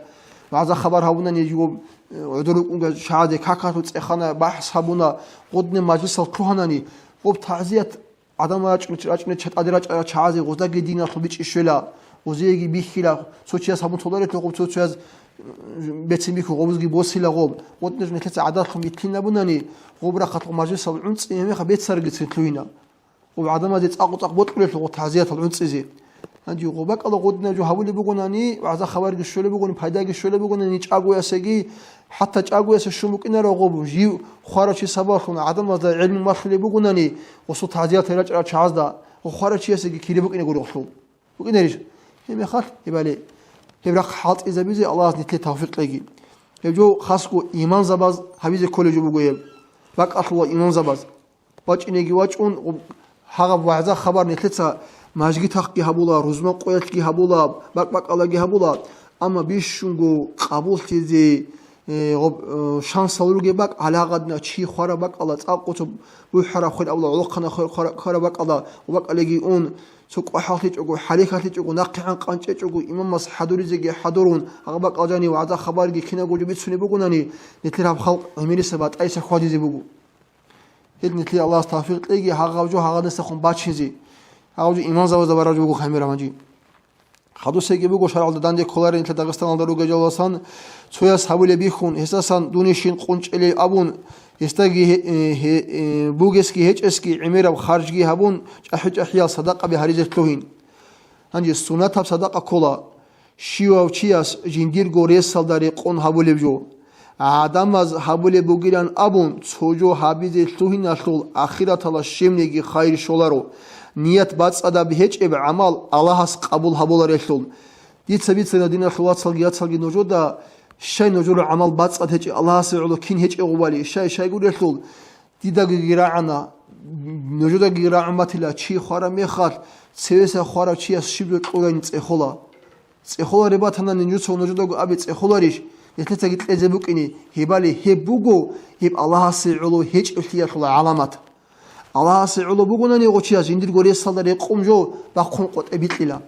вагӀза-хабар гьабунани, жугьоб, э, гӀодор рукӀунга чагӀазе какалъул цӀехана, бахӀс гьабуна, гъудни мажлисал лъугьанани, гъоб тагӀзият ГӀадамал рачӀун-, рачӀунел чатӀаде рачӀарал чагӀазе гъоздаги диналъул бичӀчӀи щвела, гъозиеги бихьила, цо чияс гьабун толарелъул гъоб, цо чияс, м, бецин бихьун гъобузги босила гъоб. Гъодинаб жо нилъеца гӀадалъун битлъинабунани, гъоб рахъалъ мажлисал гӀунцӀи гьебмехалъ беццарагицин лъугьина. Гъоб гӀадамазе цӀакъ-цӀакъ бокьулелъул гъоб тагӀзиятал гӀунцӀизе. Гьанже гъобакӀала гъодинаб жо гьабулеб бугонани, вагӀза-хабарги щолеб бугони, пайдаги щолеб бугонани, чӀагоясеги, ХӀатта чӀагоясе щун букӀинаро гъоб, жив хварав чи сабаблъун гӀадамазда гӀелму малъулеб бугонани, гъосул тагӀзиялъе рачӀарал чагӀазда, гъо хварав чиясеги кири букӀине гурелъул. БукӀинарищ? Гьебмехалъ, гьебали, гьеб рахъ хӀалтӀизабизе Аллагьас нилъее тавфикъ кьеги. Гьеб жо хасго имамзабаз гьабизе кколеб жо буго гьеб. БакӀалъула имамзабаз. ВачӀинеги вачӀун, гъоб-, гьагъаб вагӀза-хабар нилъеца мажгитахъги гьабула, рузман къоялъги гьабула, бакӀ-бакӀалаги гьабула, амма бищунго къабуллъизе, э, гъоб-, э, шансал ругеб бакӀ, гьалагъадна чи хвараб бакӀала, цӀакъго цо бухӀараб хвел абула, гӀолохъана хвел хвара-, хвараб бакӀала, бакӀалеги ун, цо кӀвахӀаллъичӀого, хӀалихьалъичӀого, нахъегӀан къанчӀечӀого, имамас хӀадуризеги хӀадурун, гьагъаб бакӀал жанив вагӀза-хабарги кинабго жо бицунеб бугонани, нилъер гьаб халкъ гӀемериса батӀайса хьвадизе буго. Гьел нилъее Аллагьас тавфикъ кьеги, гьагъав жо гьагъадасахун бачизе. Гьагъав жо имамзабазда бараб жо буго, хӀамираб гьанжи. Хадусеги буго, шаргӀалда данде кколарин нилъер Дагъистаналда ругел жаласан, цояс гьабулеб бихьун, гьесасан дунищин къунчӀелей абун, гьесдаги гье-, э, гье-, э, бугесги гьечӀесги гӀемераб харжги гьабун, чӀахӀи-чӀахӀиял садакъаби гьаризе лъугьин. Гьанже сунатаб садакъа ккола. Щивав чияс жиндирго ресалда рекъон гьабулеб жо. ГӀадамаз гьабулеб бугилан абун, цо жо гьабизе лъугьиналъул ахираталда щибниги хайир щоларо, ният бацӀцӀадаб гьечӀеб гӀамал Аллагьас къабул гьабуларелъул. Дица бицана, диналъул вацалги яцалги, нужеда щай нужер гӀамал бацӀцӀад гьечӀеб, Аллагьасе гӀоло кин гьечӀеб гъубали, щай-щай гурелъул, Дидаги рагӀана, нужедаги рагӀун батила, чи хвараб мехалъ, цевеса хварав чияс щиб жо кьурайин цӀехола. ЦӀехолареб батанани, нужеца нужедаго абе цӀехоларищ, нилъецаги кьезе букӀине, гьебали гьеб буго, гьеб Аллагьасе гӀоло гьечӀеблъиялъул гӀаламат. Аллагьасе гӀоло бугонани гъо чияс жиндирго ресалда рекъон жо бахъун къотӀе бикьила.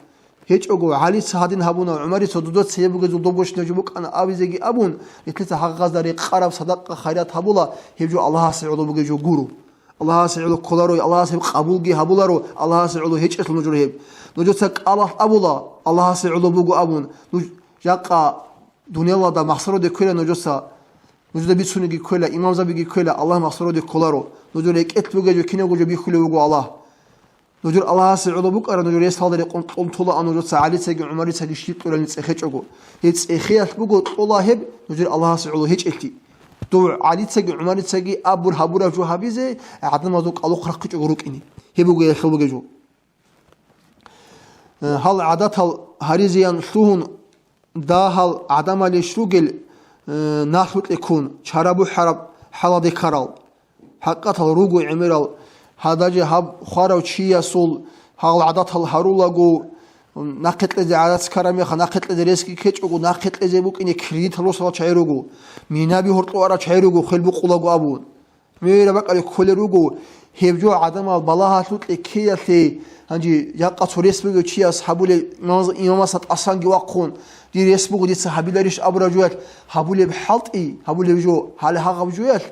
ГьечӀого, ГӀалица гьадин гьабуна, ГӀумарица дуда цебе бугезул добгощинаб жо букӀана абизеги абун, нилъеца гьагъазда рекъараб садакъа-хайрат гьабула, гьеб жо Аллагьасе гӀоло бугеб жо гуро. Аллагьасе гӀоло кколаро, Аллагьас гьеб къабулги гьабуларо, Аллагьасе гӀоло гьечӀелъул нужер гьеб. Нужеца кӀалалъ абула, Аллагьасе гӀоло буго абун, нуж жакъа дуниялалда махсароде ккела нужеца, нужеда бицунеги ккела, имамзабиги ккела, Аллагь махсароде кколаро. Нужер рекӀелъ бугеб жо кинабго жо бихьулев вуго Аллагь. Нужер Аллагьасе гӀоло букӀараб, нужер ресалда рекъон кьун толаан нужеца ГӀалицаги ГӀумарицаги щиб кьуралин цӀехечӀого. Гьеб цӀехеялъ буго кьола гьеб нужер Аллагьасе гӀоло гьечӀелъи. Дов ГӀалицаги ГӀумарицаги абур гьабураб жо гьабизе, гӀадамазул кӀалухъ рахъичӀого рукӀине. Гьеб буго гьелъул бугеб жо. Э, гьал гӀадатал гьаризеян лъугьун, дагьал гӀадамалищ ругел, э, налъукье ккун, чара бухӀараб хӀаладе ккарал. ХӀакъатал руго гӀемерал, гьадажи гьаб хварав чиясул гьал гӀадатал гьарулаго, нахъе кьезе гӀарац ккараб меха, нахъе кьезе ресги ккечӀого, нахъе кьезе букӀине кредитал росалал чагӀи руго, минаби гьоркьо арал чагӀи руго, хвел букъулаго абун. Мугьира бакӀалде кколел руго, гьеб жо гӀадамал балагьалъукье ккеялъе, гьанже жакъа цо рес бугев чияс гьабулеб, имамас-, имамасда тӀасанги вахъун, дир рес буго, дица гьабиларищ абураб жоялъ, гьабулеб хӀалтӀи, гьабулеб жо, гьале гьагъаб жоялъ,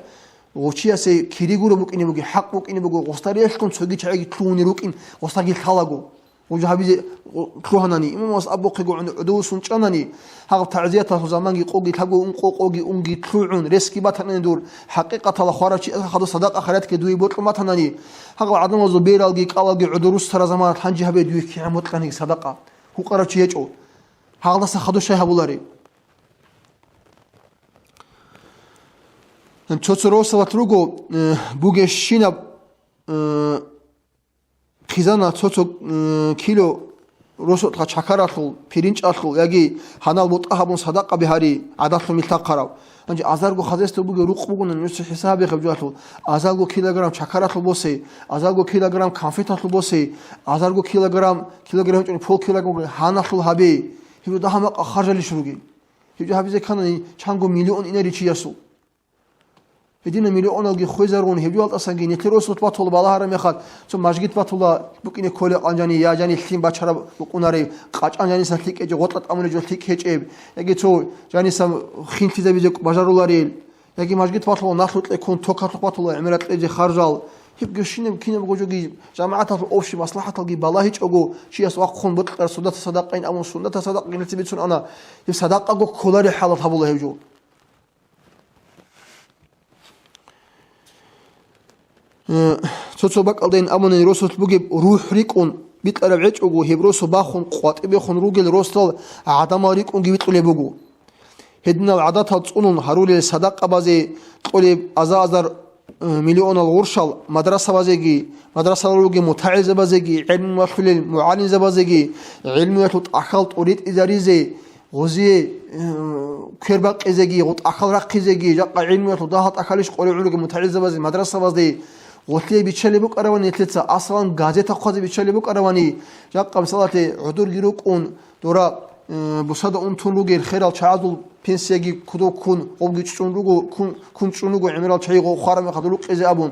гъов чиясе кири гуро букӀине бугеб, хӀакъ букӀине буго, гъосда релълъун цоги чагӀиги лъугьуне рукӀин, гъосдаги лъалаго. Гъужа гьабизе лъугьанани, имамас абухъего гӀодове сунчӀанани, гьагъаб тагӀзияталъул заманги къоги лъабго ункъо къоги унги лъугӀун, ресги батанани дур, хӀакъикъаталда хварав чи хадур садакъа-хайратги дуе бокьун батанани, гьагъал гӀадамазул бералги кӀалалги гӀодор руссараб заманалъ гьанже гьабе дуе кигӀан бокьаниги садакъа, гьукъарав чи гьечӀо, гьагъалдаса хадур щай гьабулареб? Цо-цо росабалъ руго, э, бугебщинаб, э, хъизана цо-цо, м, кило росулъа чакаралъул, пиринчӀалъул яги гьанал бутӀа гьабун садакъа бигьари гӀадалъун милъахъарав. Гьанже азарго хазяйство бугеб рукъ бугони, нуца хӀисаб гьабе гьеб жоялъул, азарго килограмм чакаралъул босе, азарго килограмм конфеталъул босе, азарго килограмм, килограмм чӀун пол килограмм гьаналъул гьабе. Гьеб жо дагьа-макъа харжалищ ругел. Гьеб жо гьабизе кканани чанго миллион инари чиясул. Гьединаб миллионалги хвезарун, гьеб жоялдасанги нилъер росулъ батула балагьараб мехалъ, цо мажгит батула букӀине кколеб къанжани, я жани лъим бачараб букӀунареб, къачӀан жаниса лъикӀ гьечӀеб, гъотӀа тӀамулеб жо лъикӀ гьечӀеб, яги цо жаниса хинлъизабизе бажаруларел, яги мажгит батула налъукье ккун токалъухъ батула гӀемерал кьезе харжал. Гьеб гьебщинаб кинабго жоги жамагӀаталъул общий маслахӀаталги балагьичӀого, чияс вахъун бокьараб суннатаб садакъайин абун, суннатаб садакъа гьелъи бицун ана, гьеб садакъаго кколареб хӀалалъ гьабула гьеб жо. Э, цо-цо бакӀалдайин абуни, росулъ бугеб рухӀ рикӀкӀун битӀараб гьечӀого, гьеб росу бахун къватӀибехун ругел росдал гӀадамал рикӀкӀунги витӀулеб буго. Гьединал гӀадатал цӀунун гьарулел садакъабазе кьолеб аза-азар, э, миллионал гъурщал мадрасабазеги, мадрасалал ругел мутагӀилзабазеги, гӀелму валъулел мугӀалимзабазеги, гӀелмуялъул тӀахьал тӀуритӀизаризе, гъозие, э, квербакъизеги, гъутӀахьал рахъизеги, жакъа гӀилмуялъул дагьал тӀахьалищ къоригӀун ругел мутагӀилзабазе, мадрасабазде, гъолъие биччалеб букӀаравани нилъеца, асалан, газета хъвазе биччалеб букӀаравани, жакъа, мисалалъе, гӀодорги рукӀун, дора, э, бусада унтун ругел херал чагӀазул пенсияги кодоб ккун, гъобги чӀун руго, ккун, ккун чӀун руго гӀемерал чагӀи гъо хвараб мехалда рукъизе абун.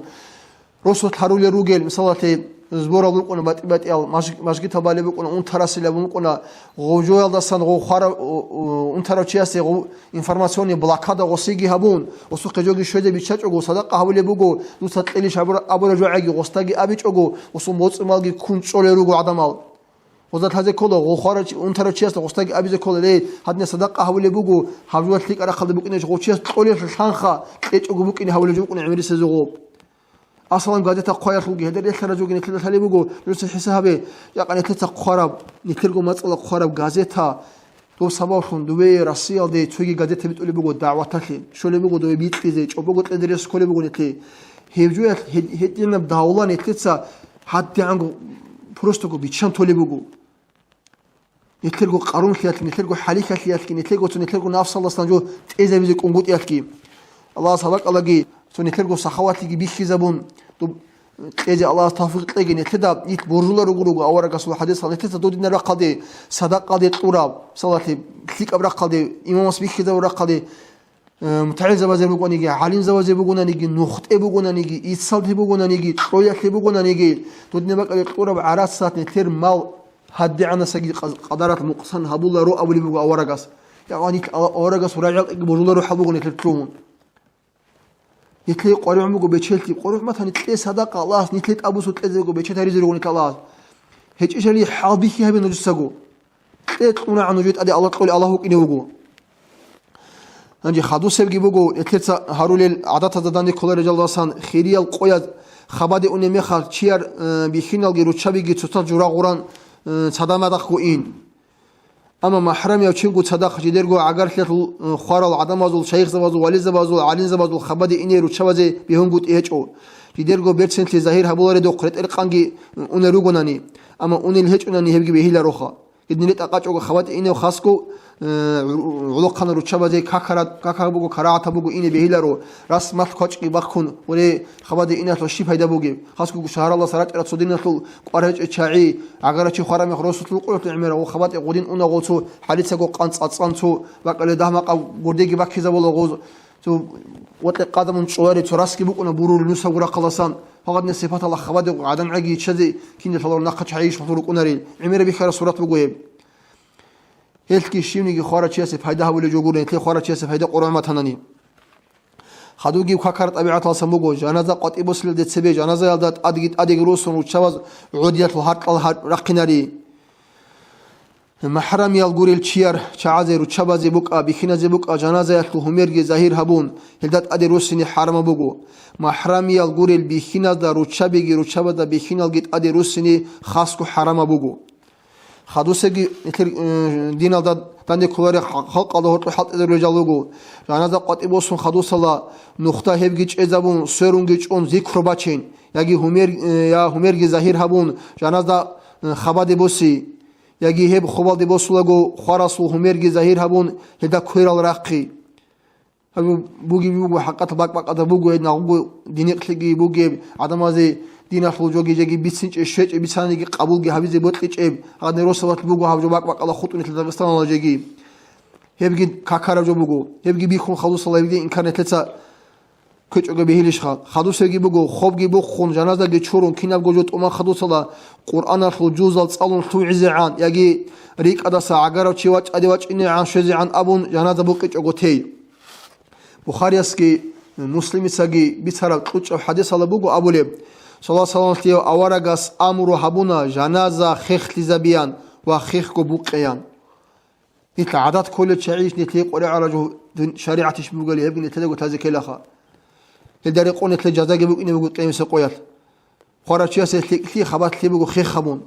Росулъ гьарулел ругел, мисалалъе, сборал рукӀуна батӀи-батӀиял, маж-, мажгитал балеб букӀуна, унтарасилаб букӀуна, гъов жоялдасан гъов хвара-, у-, у-, унтарав чиясе гъов информационный блокада гъосиги гьабун, гъосухъе жоги щвезе биччачӀого, садакъа гьабулеб буго, дуца кьелищ абура-, абураб жо гӀаги гъосдаги абичӀого, гъосул моцӀи-малги ккун чӀолел руго гӀадамал. Гъозда лъазе ккола, гъов хварав чи-, унтарав чиясда гъосдаги абизе ккола, ле, гьадинаб садакъа гьабулеб буго, гьаб жоялъ лъикӀаб рахъалде букӀинчӀо гъов чияс кьолелъул лъанха кьечӀого букӀине гьабулеб жо букӀуна гӀемерисезул гъоб. Асалан, газета хъваялъулги гьелда релълъараб жоги нилъеда лъалеб буго, нужеца хӀисаб гьабе, жакъа нилъеца хъвараб, нилъерго мацӀала хъвараб газета, доб сабаблъун дове Россиялде цоги газета битӀулеб буго дагӀваталъе, щолеб буго дове бикьизе, чӀобого кьезе рес кколеб буго нилъее. Гьеб жоялъ гьед-, гьединаб давла нилъеца гьадигӀанго просто биччан толеб буго. Нилъерго къарумлъиялъги, нилъерго хӀалихьалъиялъги, нилъерго цо нилъерго нафсалдасан жо тӀезабизе кӀунгутӀиялъги. Аллагьас гьабакӀалаги, цо нилъерго сахаватлъиги бихьизабун, доб кьезе Аллагьас тавфикъ кьеги, нилъеда нилъ боржулар руго руго аварагасул хӀадисалъ, нилъеца додинаб рахъалде, садакъалде кьураб, мисалалъе, лъикӀаб рахъалде, имамас бихьизабураб рахъалде, Э, мутагӀилзабазе бугониги, гӀалимзабазе бугонаниги, нухтӀе бугонаниги, иццалде бугонаниги, кьоялъе бугонаниги, додинаб бакӀалде кьураб гӀарац сагьат нилъер мал гьадигӀанасаги къаз-, къадарат мукъсан гьабуларо абулеб буго аварагас. Ягъа нилъ ала-, аварагас рагӀи-гьалкьиги божуларо хӀал буго нилъер лъугьун. Нилъее къваригӀун буго бечелъи, къваригӀун батани кье садакъа Аллагьас, нилъее тӀабусу кьезе буго, бечед гьаризе руго нилъ Аллагьас. ГьечӀищали хӀалбихьи гьабе нужецаго. Кье кьунагӀан нужее тӀаде Аллагь кьолеб Аллагь вукӀине вуго. Гьанже хадусебги буго, нилъеца гьарулел гӀадатазда данде кколарел жалдасан, хириял къояз Хабаде унеб мехалъ чияр, э, бихьиналги руччабиги цоцазда жура гъуран, э, цадахъ мадахъго ин. Амма махӀрамияв чингун цадахъ жидерго гӀагарлъиялъул, э, хварал гӀадамазул, шайихзабазул, вализабазул, гӀалимзабазул хабаде ине руччабазе бегьунгутӀи гьечӀо. Жидерго берцинлъи загьир гьабуларедухъ ретӀел-къанги унел ругонани, амма унел гьечӀонани гьебги бегьилароха. Гьедин ретӀа къачӀого хабаде инев хасго, э, гӀу-, гӀолохъанал руччабазе какара-, какараб буго, карагӀатаб буго ине бегьиларо, рас малъ квачӀги бахъун, гъуре хабаде иналъул щиб пайда бугеб? Хасго шагьаралдаса рачӀарал цо диналъул кӀвар гьечӀел чагӀи, гӀагарав чи хвараб мехалъ росулъ рукъулъул гӀемерав, ва хабаде гъудин уна гъо цо хӀалицаго къан цӀацӀан цо, бакӀалде дагь-макъаб гурдеги баккизабула гъоз. Цо ватӀа къадамун чӀоларел цо расги букӀуна бурулел нусабго рахъалдасан, гьагъадинаб сипаталда хабаде гӀадан гӀаги иччазе киналъ гьалар нахъа чагӀи иш гьалъул рукӀунарел, гӀемераб бихьараб сурат буго гьеб. Гьелъги щивниги хварав чиясе пайда гьабулеб жо гуро, гьелъе хварав чиясе пайда къоргӀуматанани. Хадубги какараб тӀабигӀаталдасан буго, жаназа къватӀиб босилелде цебе жаназаялда тӀадги тӀадеги росун руччабаз гӀодиялъул гьаркьал гьар-, рахъинари. МахӀрамиял гурел чияр чагӀазе руччабазе букӀа, бихьиназе букӀа, жаназаялъул гьумерги загьир гьабун, гьелда тӀаде руссине хӀарамаб буго. МахӀрамиял гурел бихьиназда руччабиги руччабазда бихьиналги тӀаде руссине хасго хӀарамаб буго. Хадусеги нилъер, э, диналда данде кколарел халкъалда гьоркьо хӀалтӀизарулел жал руго. Жаназа къватӀиб босун хадусала нухда гьебги чӀезабун, сверунги чӀун зикру бачен, яги гьумер-, э, я гьумерги загьир гьабун, жаназда, э, хабаде боси. Яги гьеб хобалде босулаго, хварасул гьумерги загьир гьабун, гьелда кверал рахъи. Гьаб бугеб буго, хӀакъат бакӀ-бакӀалда буго, гьединагъго динихълъиги бугеб, гӀадамазе диналъул жоги-жеги бицинчӀеб, щвечӀеб, бицаниги къабулги гьабизе бокьичӀеб, гьадин росабалъ буго гьаб жо бакӀ-бакӀалда хутӀун нилъеда Дагъистаналда жеги. Гьебги какараб жо буго, гьебги бихьун хадусала, гьебги инкар нилъеца ккечӀого бегьилищха? Хадусебги буго, хобги буххун, жаназаги чурун, кинабго жо тӀуман хадусала, Къуръаналъул жузал цӀалун лъугӀизегӀан яги рикӀкӀадаса гӀагарав чи вачӀаде вачӀинегӀан щвезегӀан абун жаназа букъичӀого тей. Бухариясги Муслимицаги бицараб кьучӀаб хӀадисалда буго абулеб: «Саллаллагьу гӀалайгьи вассалламлъияв аварагас амру гьабуна жаназа хехлъизабеян ва хехго букъеян». Нилъ гӀадат кколел чагӀи нилъее къваригӀараб жо дун-, шаригӀатищ бугели, гьебги нилъедаго лъазе ккелаха. Гьелда рекъон нилъее жазаги букӀине буго къиямасеб къоялъ. Хварав чиясе лъикӀлъи хабалъ буго хех гьабун.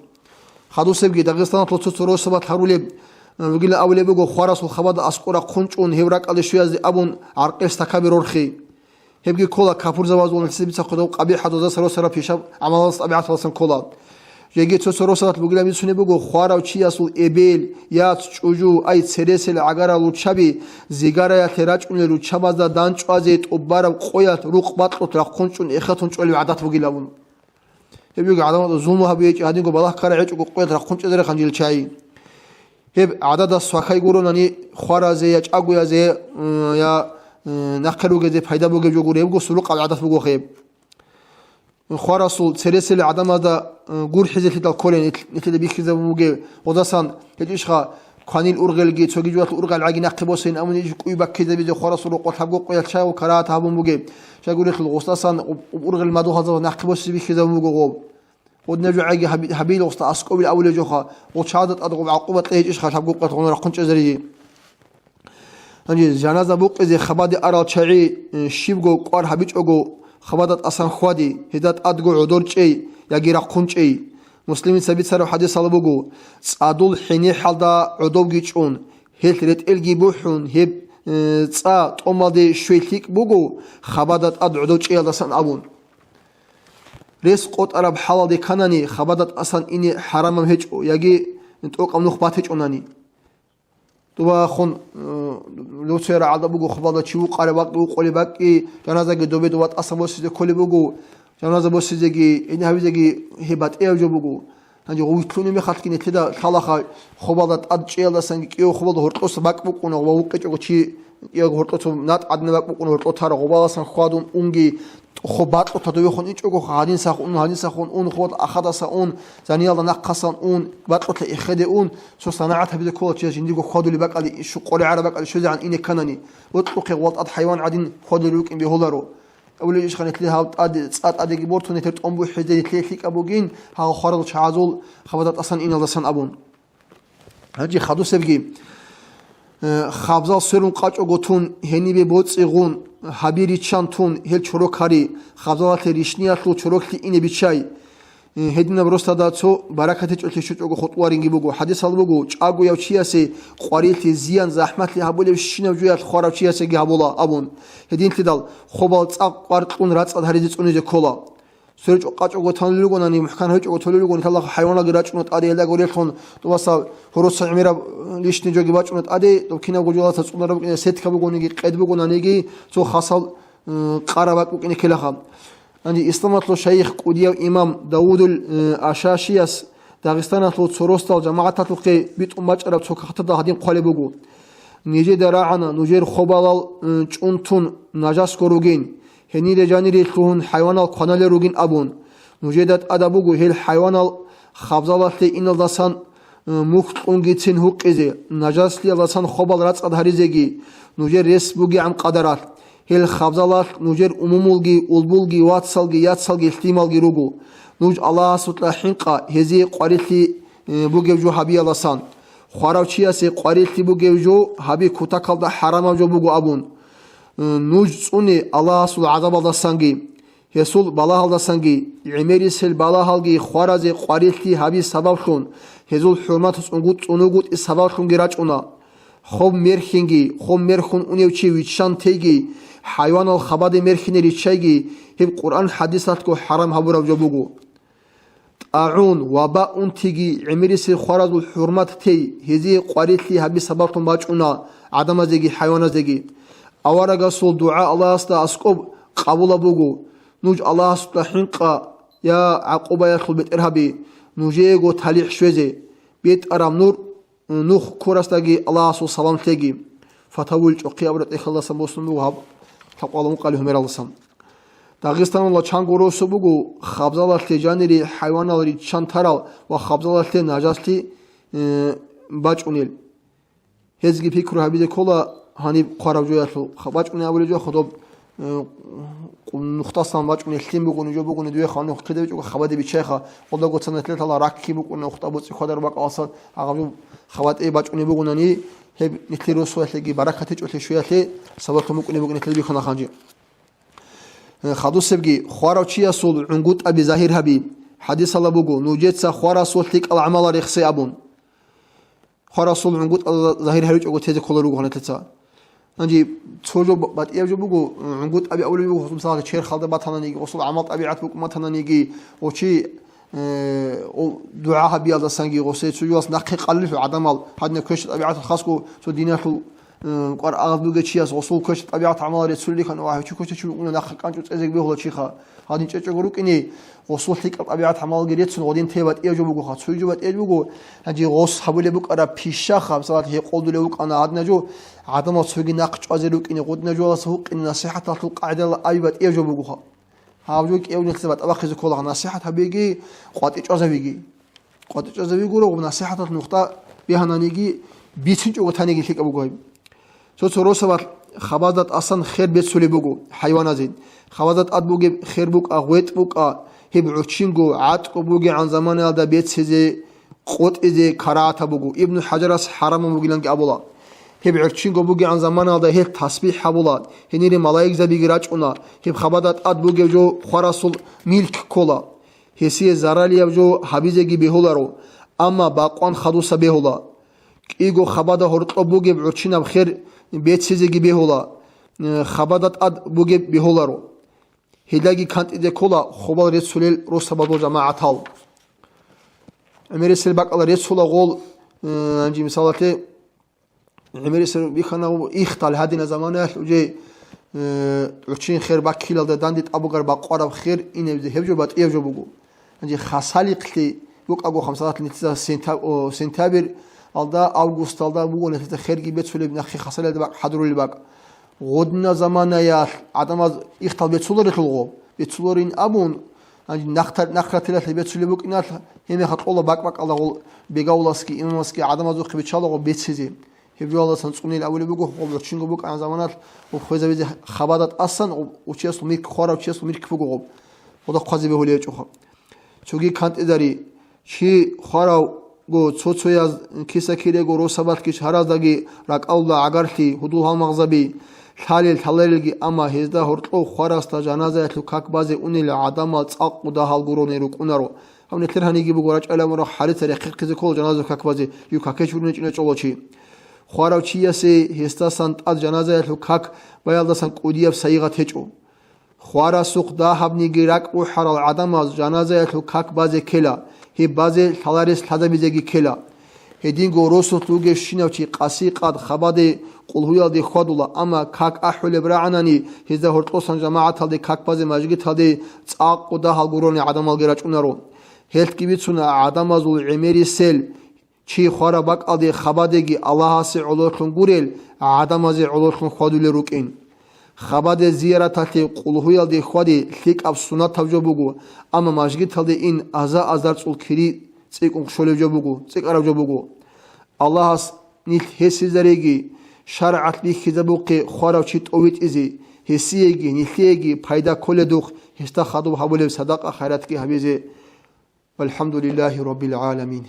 Хадусебги Дагъистаналъул цо-цо росабалъ гьарулеб, э, вугилан абулеб буго, хварасул хабада аскӀор рахъун чӀун, гьев ракӀалде щвеязе абун, гӀаркьел стакаби рорхи. Гьебги ккола капурзабазул нилъеца бицахъе дов къабихӀ гьадуздаса росараб пишаб гӀамалалдаса, тӀабигӀаталдасан ккола. Жеги цо-цо росабалъ бугилан бицунеб буго, хварав чиясул эбел, яц, чӀужу, ай цересел гӀагарал руччаби, зигараялъе рачӀунел руччабазда данчӀвазе тӀубараб къоялъ рукъ бакьулъ рахъун чӀун эхетун чӀолеб гӀадат бугилан абун. Гьеб жо гӀадамазда зулму гьабизе гьечӀеб, гьадинго балагь ккараб гьечӀого къоялъ рахъун чӀезарехъан жил чагӀи. Гьеб гӀададас свакай гуронани, хваразе я чӀагоязе, м, я, м, нахъе ругезе пайда бугеб жо гуро, гьебго сурукъаб гӀадат буго гьеб. Хварасул цересел гӀадамазда, м, гурхӀизелъидал кколин нилъ-, нилъеда бихьизабун бугеб, гъозасан гьечӀищха, кванил ургъелги, цоги жоялъул ургъел гӀаги нахъе босейин абун иш кӀуй баккизабизе хварасул рокъоб лъабго къоялъ чагӀи карагьат гьабун бугеб. Щайгурелъул гъосдасан об-, об ургъел мадугьалзабаз нахъе босизе бихьизабун буго гъоб. Гъодинаб жо гӀаги гьаби-, гьабил гъосда аскӀовил абулеб жоха, гъо чагӀазда тӀад гъоб гӀакъуба кьей гьечӀищха лъабго къоялъ гъон рахъун чӀезаризе. Гьанже жаназа букъизе хабаде арал чагӀи, э, щибго кӀвар гьабичӀого, хабада тӀасан хьвади, гьезда тӀадго гӀодор чӀей яги рахъун чӀей. Муслимица бицараб хӀадисалда буго, цӀадул хӀинихьалда гӀодовги чӀун, гьелъ ретӀелги бухӀун, гьеб, э, цӀа тӀомалде щвей лъикӀ буго, хабада тӀад гӀодов чӀеялдасан абун. Рес къотӀараб хӀалалде кканани, хабада тӀасан ине хӀарамаб гьечӀо яги тӀокӀаб нух батичӀонани. Тубахун, э, Луцера гӀалда буго хабалда чи вукъараб бакӀги, вукъулеб бакӀги, жаназаги добе-доба тӀаса босизе кколеб буго, жаназа босизеги, гьедин гьабизеги гьеб батӀияб жо буго. Гьанже гъов витлъунеб мехалъги нилъеда лъалаха, хабалда тӀад чӀеялдасанги кӀиго хабалда гьоркьоса бакӀ букӀуна ва вукъичӀого чи кӀиго гьоркьоса натӀ гӀадинаб бакӀ букӀуна гьоркьо тарав, хабаласан хьвадун унги, хоб бакьулъ гьадув вехун ичӀого, гьадинсахун ун, гьадинсахун ун, ход ахадаса ун, заниялда нахъасан ун, бакьулъа эхеде ун, цо санагӀат гьабизе ккола чияс жиндирго хьвадулеб бакӀалде, шу-, къоригӀараб бакӀалде щвезегӀан ине кканани, боцӀухъе гъвал тӀад хӀайван гӀадин хьвадулел рукӀин бегьуларо. Абулеб иш ха, нилъее гьаб тӀаде, цӀа тӀадеги бортун, нилъер тӀомбухӀизе нилъее лъикӀаб бугин, гьагъа хварал чагӀазул хабада тӀасан иналдасан абун. Гьанже хадусебги, э, хабзал сверун къачӀого тун, гьенибе боцӀи гъун, гьаби риччан тун, гьел чорок гьари, хабзалалъе ришниялъул чороклъи ине биччай. Э, гьединаб росдада цо баракат гьечӀолъи щучӀого хутӀуларинги буго. ХӀадисал буго, чӀагояв чиясе къварилъи, зиян, захӀмалъи гьабулебщинаб жуялъ хварав чиясеги гьабула абун. Гьединлъидал хобал цӀакъ къваркьун рацӀцӀад гьаризе цӀунизе ккола. Цо чӀукъа-чӀуго тонлел ругони, мухӀкан гьечӀого толел ругони, лъалаха хӀайваналги рачӀуна тӀаде, гьелда гурелъун, тӀубасаб гьороса гӀемераб лишни жоги бачӀуна тӀаде, доб кинабго жоялъа цӀунараб букӀине, сетка бугониги, къед бугонаниги, цо хасал, м, къараб бакӀ букӀине ккелаха. Гьанже исламалъул шайих кӀудияв имам Давудул, м, Ашашияс Дагъистаналъул цо росдал жамагӀаталъухъе битӀун бачӀараб цо кагътада гьадин хъвалеб буго: «Нижеда рагӀана нужер хобалал, м, чӀунтун нажасго ругин, гьенире жанире лъугьун хӀайванал кваналел ругин», – абун. Нужеда тӀада буго гьел хӀайванал хабзалалъе иналдасан, э, мухь кьунгицин гьукъизе, нажаслъиялдасан хобал рацӀцӀад гьаризеги, нужер рес бугегӀан къадаралъ. Гьел хабзалалъ нужер умумулги, улбулги, вацалги, яцалги, лъималги руго. Нуж Аллагьасукьа хӀинкъа гьезие къварилъи, э, бугев жо гьабиялдасан. Хварав чиясе къварилъи бугев жо гьаби кутакалда хӀарамаб жо буго абун. Э, нуж цӀуне Аллагьасул гӀазабалдасанги. Гьесул балагьалдасанги, гӀемерисел балагьалги хваразе къварилъи гьаби сабаблъун, гьезул хӀурмат цӀунгутӀ-цӀунугутӀи сабаблъунги рачӀуна. Хоб мерхьинги, хоб мерхьун унев чи виччан тейги, хӀайванал хабаде мерхьине риччайги, гьеб Къуръан-хӀадисалъго хӀарам гьабураб жо буго. ТӀагӀун, ваба унтиги гӀемерисел хваразул хӀурмат тей, гьезие къварилъи гьаби сабаблъун бачӀуна гӀадамазеги хӀайваназеги. Аварагасул дугӀа Аллагьасда аскӀоб къабулаб буго. Нуж Аллагьасда хӀинкъа, я гӀакъубаялъул бетӀергьаби, нужеего талихӀ щвезе, бетӀараб нур, нух ккурасдаги Аллагьасул салам лъеги. Фатавул чӀохъи абра тӀехьалдасан босун буго гьаб такъвала ункъали гьумералдасан. Дагъистаналда чанго росу буго хабзалалъе жанире хӀайванал риччан тарал ва хабзалалъе нажаслъи, э, бачӀунел. Гьезги пикру гьабизе ккола гьаниб хъвараб жоялъул. Ха-, бачӀунеб абулеб жо хадуб, э, къу-, нухдасан бачӀунеб лъим бугони, жо бугони, дуе ханухъ кида бичӀого хабаде биччайха, гъолда гоца нилъелъала ракки букӀуна, ухтӀа буцӀи хвадар бакӀалса, гьагъаб жо хабатӀе бачӀунеб бугонани, гьеб нилъер росуялъеги баракат гьечӀолъи щуялъе сабаблъун букӀунеб бугони нилъеда бихьана ханжи. Э, хадусебги, хварав чиясул гӀунгутӀаби загьир гьаби. ХӀадисала буго, нужеца хварасул лъикӀал гӀамала рехсе абун. Хварасул гӀунгутӀазда загьир гьавичӀого тезе ккола руго гьанатица. Гьанже цо жо ба-, батӀияб жо буго, гӀунгутӀаби абулеб буго, мисалги, черхалда батананиги, гъосул гӀамал-тӀабигӀат букӀун батананиги, ва чи, э, о, дугӀа гьабиялдасанги гъосе цо жоялъ нахъе къалилъул гӀадамал, гьадинаб квеша-тӀабигӀат хасго цо диналъул, э, кӀвар агъаз бугев чияс гъосул квеша-тӀабигӀат гӀамал реццулел рихьана ва гьев чи квеша чи вукӀуна нахъе кӀанчӀо цӀезеги бегьула чиха. Гьадин чӀечӀого рукӀине, гъосул лъикӀаб тӀабигӀат гӀамалги реццун гъодин те батӀияб жо бугоха. Цоги жо батӀияб буго, гьанже гъос гьабулеб букӀараб пишаха, мисалат, гьекъолдулев вукӀана гьадинаб жо, гӀадамал цоги нахъ чӀвазе рукӀине, гъодинаб жоялдаса гьукъине насихӀаталъул къагӀидала аби батӀияб жо бугоха. Гьаб жо кӀиявнилъа батӀа бахъизе ккола, насихӀат гьабиги, къватӀи чӀвазавиги. КъватӀи чӀвазавигуро, насихӀаталъ нухда бегьананиги, бицинчӀого таниги лъикӀаб буго гьеб. Цо-цо росабалъ хабазда тӀасан хер беццулеб буго хӀайваназе. Хабазда тӀад бугеб хер букӀа, гъветӀ букӀа, гьеб гӀучинго, гӀатӀго бугегӀан заманаялда беццизе, къотӀизе карагӀатаб буго. Ибну ХӀажарас хӀарамаб бугиланги абула. Гьеб гӀучинго бугегӀан заманаялда гьел тасбихӀ гьабула, гьенире малаикзабиги рачӀуна, гьеб хабазда тӀад бугев жо хварасул милк ккола. Гьесие заралияб жо гьабизеги бегьуларо, амма бакъван хадуса бегьула. КӀиго хабада гьоркьоб бугеб гӀурччинаб хер беццизеги бегьула, э, хабада тӀад бугеб бегьуларо. Гьелдаги кантӀизе ккола хобал реццулел росабазул жамагӀатал. ГӀемерисел бакӀалда реццула гъол, э, гьанже мисалалъе, гӀемерисел бихьана ихтал гьадина заманаялъ уже, э, гӀурччин хер баккилалда данде тӀабугар бакъвараб хер инеб гьеб жо батӀияб жо буго. Гьанже хасалихълъи букӀаго, хамсалат нилъеца сента-, о, сентябрьалда, августалда буго нилъеца херги бецулеб, нахъе хасалиялда бакӀ хӀадурулеб бакӀ. Гъодна заманаялъ гӀадамаз ихтал бецуларелъулго, бецуларин абун, гьанже нахъ-, нахъратилалъе бецулеб букӀиналъ, гьеб мехалъ кьола бакӀ-бакӀалда гъол бегавласги, имамасги гӀадамазухъе биччалаго беццизе. Гьеб жоялдасан цӀунел абулеб буго, гъоб гӀурччинго букӀараб заманалъ гъоб хвезавизе хабада тӀасан, гъоб гьев чиясул мирк хварав чиясул мирк буго гъоб. Гъода хъвазе бегьулеб гьечӀоха. Цоги кантӀизари, чи хварав цо-цояз киса-кирего росабалъги шагьараздаги ракӀалда гӀагарлъи, гьудул-гьалмагъзаби, лъалел-лъаларелги, амма гьезда гьоркьов хварасда жаназаялъул как базе унел гӀадамал цӀакъ дагьал гурони рукӀунаро. Гьаб нилъер гьаниги буго рачӀалаб мурахь гьарица рехъехъизе ккола жаназаялъул как базе, жив каке чурунечӀин чӀоло чи. Хварав чиясе гьесдасан тӀад жаназаялъул как баялдасан кӀудияб сайигъат гьечӀо. Хварасухъ дагьабниги ракӀ бухӀарал гӀадамаз жаназаялъул как базе ккела, гьеб базе лъаларес лъазабизеги ккела. Гьединго росулъ вугевщинав чи къаси-къад хабаде къулгьуялде хьвадула, амма как ахӀулеб рагӀанани, гьезда гьоркьосан жамагӀаталде как базе мажгиталде цӀакъго дагьал гурони гӀадамалги рачӀунаро. Гьелъги бицуна гӀадамазул гӀемерисел, чи хвараб бакӀалде хабадеги Аллагьасе гӀололъун гурел, гӀадамазе гӀололъун хьвадулел рукӀин. Хабаде зияраталъе къулгьуялде хьвади лъикӀаб суннатаб жо буго, амма мажгиталде ин аза-азарцӀул кири цӀикӀкӀун щолеб жо буго, цӀикӀкӀараб жо буго. Аллагьас нилъ гьесизареги, шаргӀалъ бихьизабухъе хварав чи тӀовитӀизе, гьесиеги, нилъееги пайда кколедухъ гьесда хадуб гьабулеб садакъа-хайратги гьабизе. Валхамдулиллагьи раббил гӀаламин.